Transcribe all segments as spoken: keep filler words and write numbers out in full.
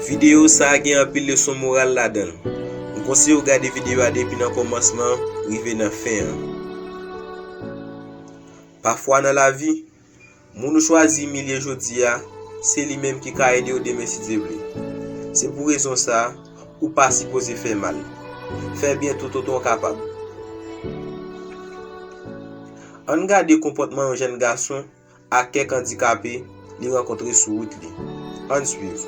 Videyo sa a gen anpil leson moral ladan l. M konseye w gade videyo a depi nan kòmansman rive nan fen an. Pafwa nan lavi, moun ou chwazi imilye jodi a, se li menm ki ka ede w demen si Dye vle. Se pou rezon sa a, ou pa sipoze fè mal. Fè byen toutotan w kapab. Ann gade konpòtman yon jèn gason ak kèk andikape li rankontre sou wout li. Ann swiv.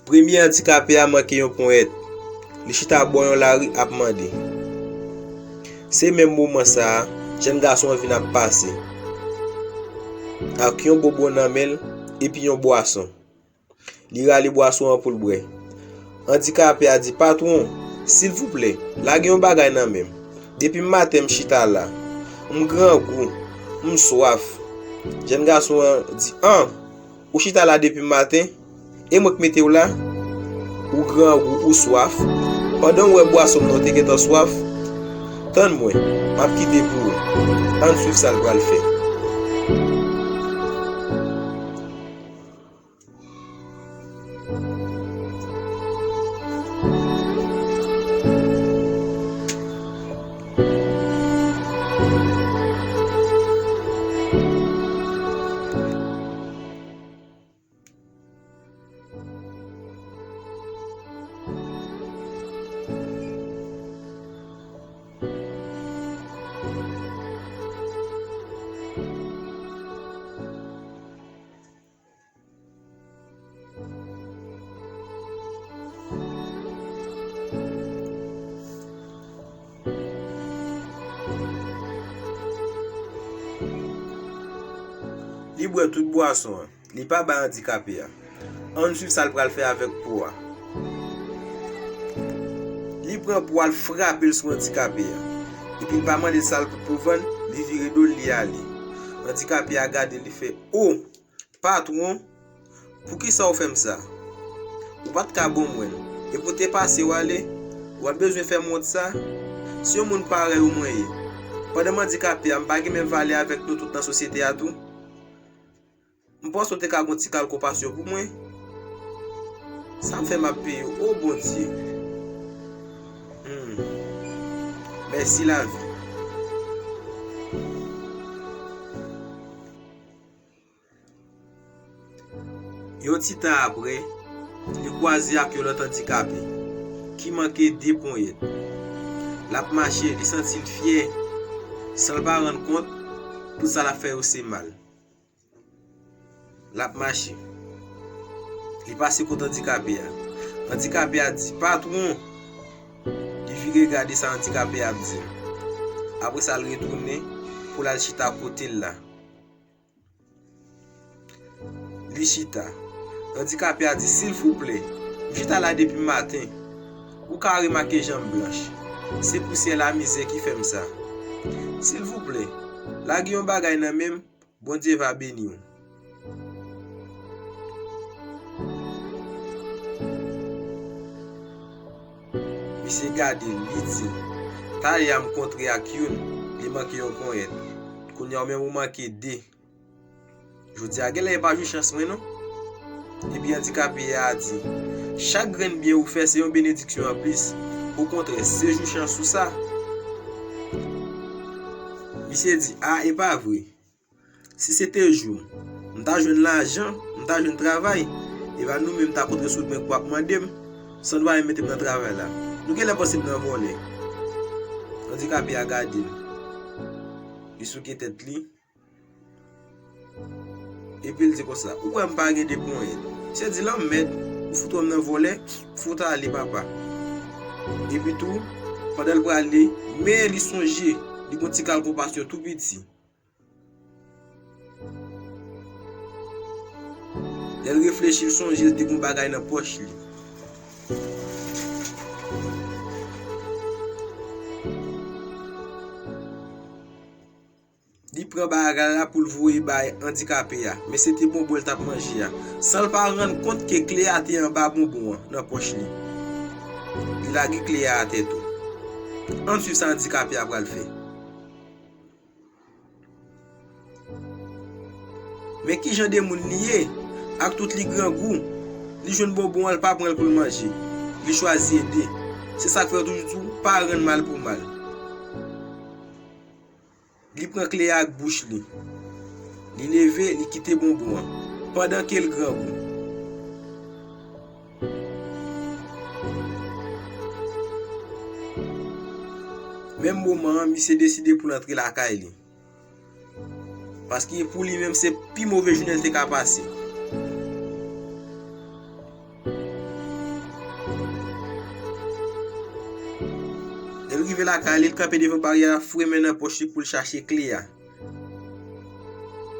Premye andikape a manke yon ponyèt. Li chita bò yon lari ap mande. Se menm moman sa a, jèn gason an vin ap pase ak yon bonbon nan men l epi yon bwason. Li rale bwason an pou l bwè. Andikape a di, "Patwon, silvouplè, lage yon bagay nan men m. Depi maten m chita la. M grangou, m swaf." Jèn gason an di, "An, ou chita la depi maten? E mwen k mete w la? Ou grangou, ou swaf. Pandan w wè bwason m nan, w te gentan swaf. Tann mwen, m ap kite pou ou. Ann swiv sa l pral fè." Li bwè tout bwason an. Li pa bay andikape a. Ann swiv sa l pral fè avèk po a. Li pran po a, l frape l sou andikape a. Epi l pa mande l sa l pou vann, li vire do l, li ale. Andikape a gade l, li fè, "O! Patwon, poukisa w fè m sa? Ou pa t ka ban mwen l. Epi w te pase w ale, ou pa t bezwen fè m wont sa? Se yon moun parèy ou mwen ye. Pandan m andikape a, m pa gen menm valè avèk nou tout nan sosyete a tou? M panse w te ka gon ti kal konpasyon pou mwen. Sa m fè m ap peye, o Bondye. Hmm. Mèsi lavi." Yon ti tan apre, li kwaze ak yon lòt andikape ki manke de ponyèt. L ap mache, li santi l fyè, san l pa rann kont, tout sa l ap fè yo se mal. L ap mache. Li pase kot andikape a. Andikape a di, "Patwon!" Li vire gade sa andikape a ap di l. Apre sa, l retounen pou l al chita kote l la. Li chita. Andikape a di, "Silvouplè, m chita la depi maten. Ou ka remake jan m blanch. Se pousyè lamizè ki fè m sa. Silvouplè, lage yon bagay nan men m, Bondye va beni w." Misye gade l, li di l, "Talè a m kontre ak youn, li manke yon ponyèt. Kounye a w menm ou manke de. Jodi a genlè e pa jou chans mwen non." Epi andikape a di, "Chak grenn byen ou fè se yon benediksyon anplis. Okontrè, se jou chans ou sa." Misye di, "A, e pa vre. Si se te jou m, m ta jwenn lajan, m ta jwenn travay, e pa nou menm ta kontre sou mwen pou ap mande m, san nou pa menm mete m nan travay la. Nou genlè panse m nan vòlè." Andikape a gade l. Li souke tèt li. Epi l di konsa, "Ou kwè m pa gen de ponyèt?" Misye di, "Lanmèd, ou fout wè m nan vòlè, fout ale papa." Epi tou, pandan l prale, men li sonje, li gon ti kal konpasyon tou piti. Lè l reflechi, l sonje l te gon bagay nan pòch li. Li pran bagay la pou l voye bay andikape a, men se te bonbon l t ap manje a, san l pa rann kont ke kle a te anba bonbon an nan pòch li. Li lage kle a atè tou. Ann swiv sa andikape a pral fè. Men ki jan de moun li ye, ak tout li grangou, li jwenn bonbon an, li pa pran l pou l manje. Li chwazi ede. Se sa k fè yo toujou di w, pa rann mal pou mal. Li pran kle a ak bouch li. Li leve, li kite bonbon an, pandan ke l grangou. Menm moman an, misye deside pou l antre lakay li. Paske pou li menm, se pi move jounen l te ka pase. Lè l rive lakay li, l kanpe devan baryè a, l ap foure men nan pòch li pou l chache kle a.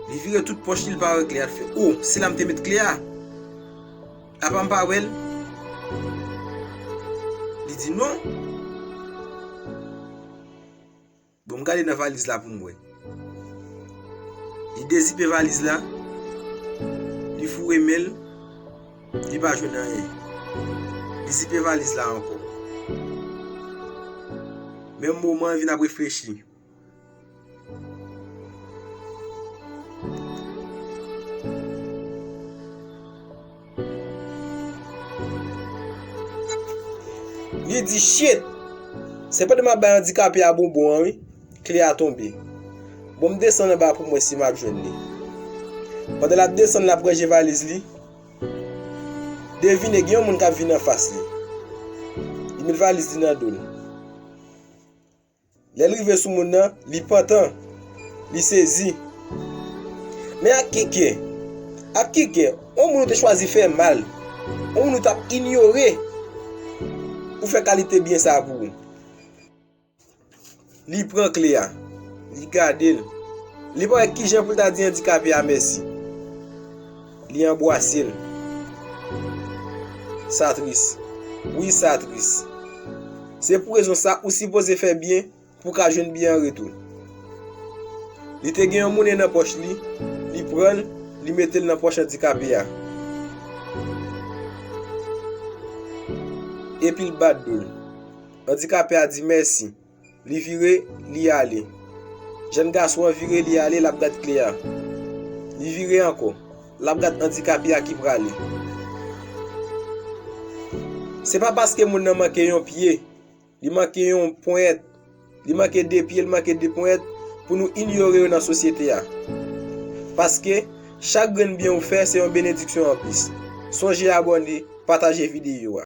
Li vire tout pòch li, li pa wè kle a. L fè, "O, se la m te met kle a? Apa m pa wè l?" Li di, "Non." Bon, m gade nan valiz la pou m wè. Li dezipe valiz la, li foure men l, li pa jwenn anyen. Li zipe valiz la ankò. Menm moman an, vin ap reflechi. Li di, "Shit! Se pandan m ap bay andikape a bonbon an, wi, kle a tonbe. Bon, m desann anba pou m wè si m ap jwenn li." Pandan l ap desann, l ap ranje valiz li, devine, gen yon moun k ap vin anfas li. Li met valiz li nan do l. Lè l rive sou moun nan, li pantan, li sezi. Men ak ki kè, ak ki kè, yon moun ou te chwazi fè mal, yon moun ou t ap inyore pou fè kalite byen sa pou ou. Li pran kle a, li gade l, li pa wè kijan pou l ta di andikape a mèsi. Li anbwase l. Sa tris. Wi, sa tris. Se pou rezon sa ou sipoze fè byen pou w ka jwenn byen an retou. Li te gen yon monnen nan pòch li, li pran l, li mete l nan pòch andikape a. Epi l bat do l. Andikape a di mèsi. Li vire, li ale. Jèn gason an vire, li ale, l ap gad kle a. Li vire ankò. L ap gad andikape a ki prale. Se pa paske moun nan manke yon pye, li manke yon ponyèt, li manke de pye, li manke de ponyèt, pou nou inyore yo nan sosyete a. Paske chak grenn byen ou fè, se yon benediksyon anplis. Sonje abòne, pataje videyo a.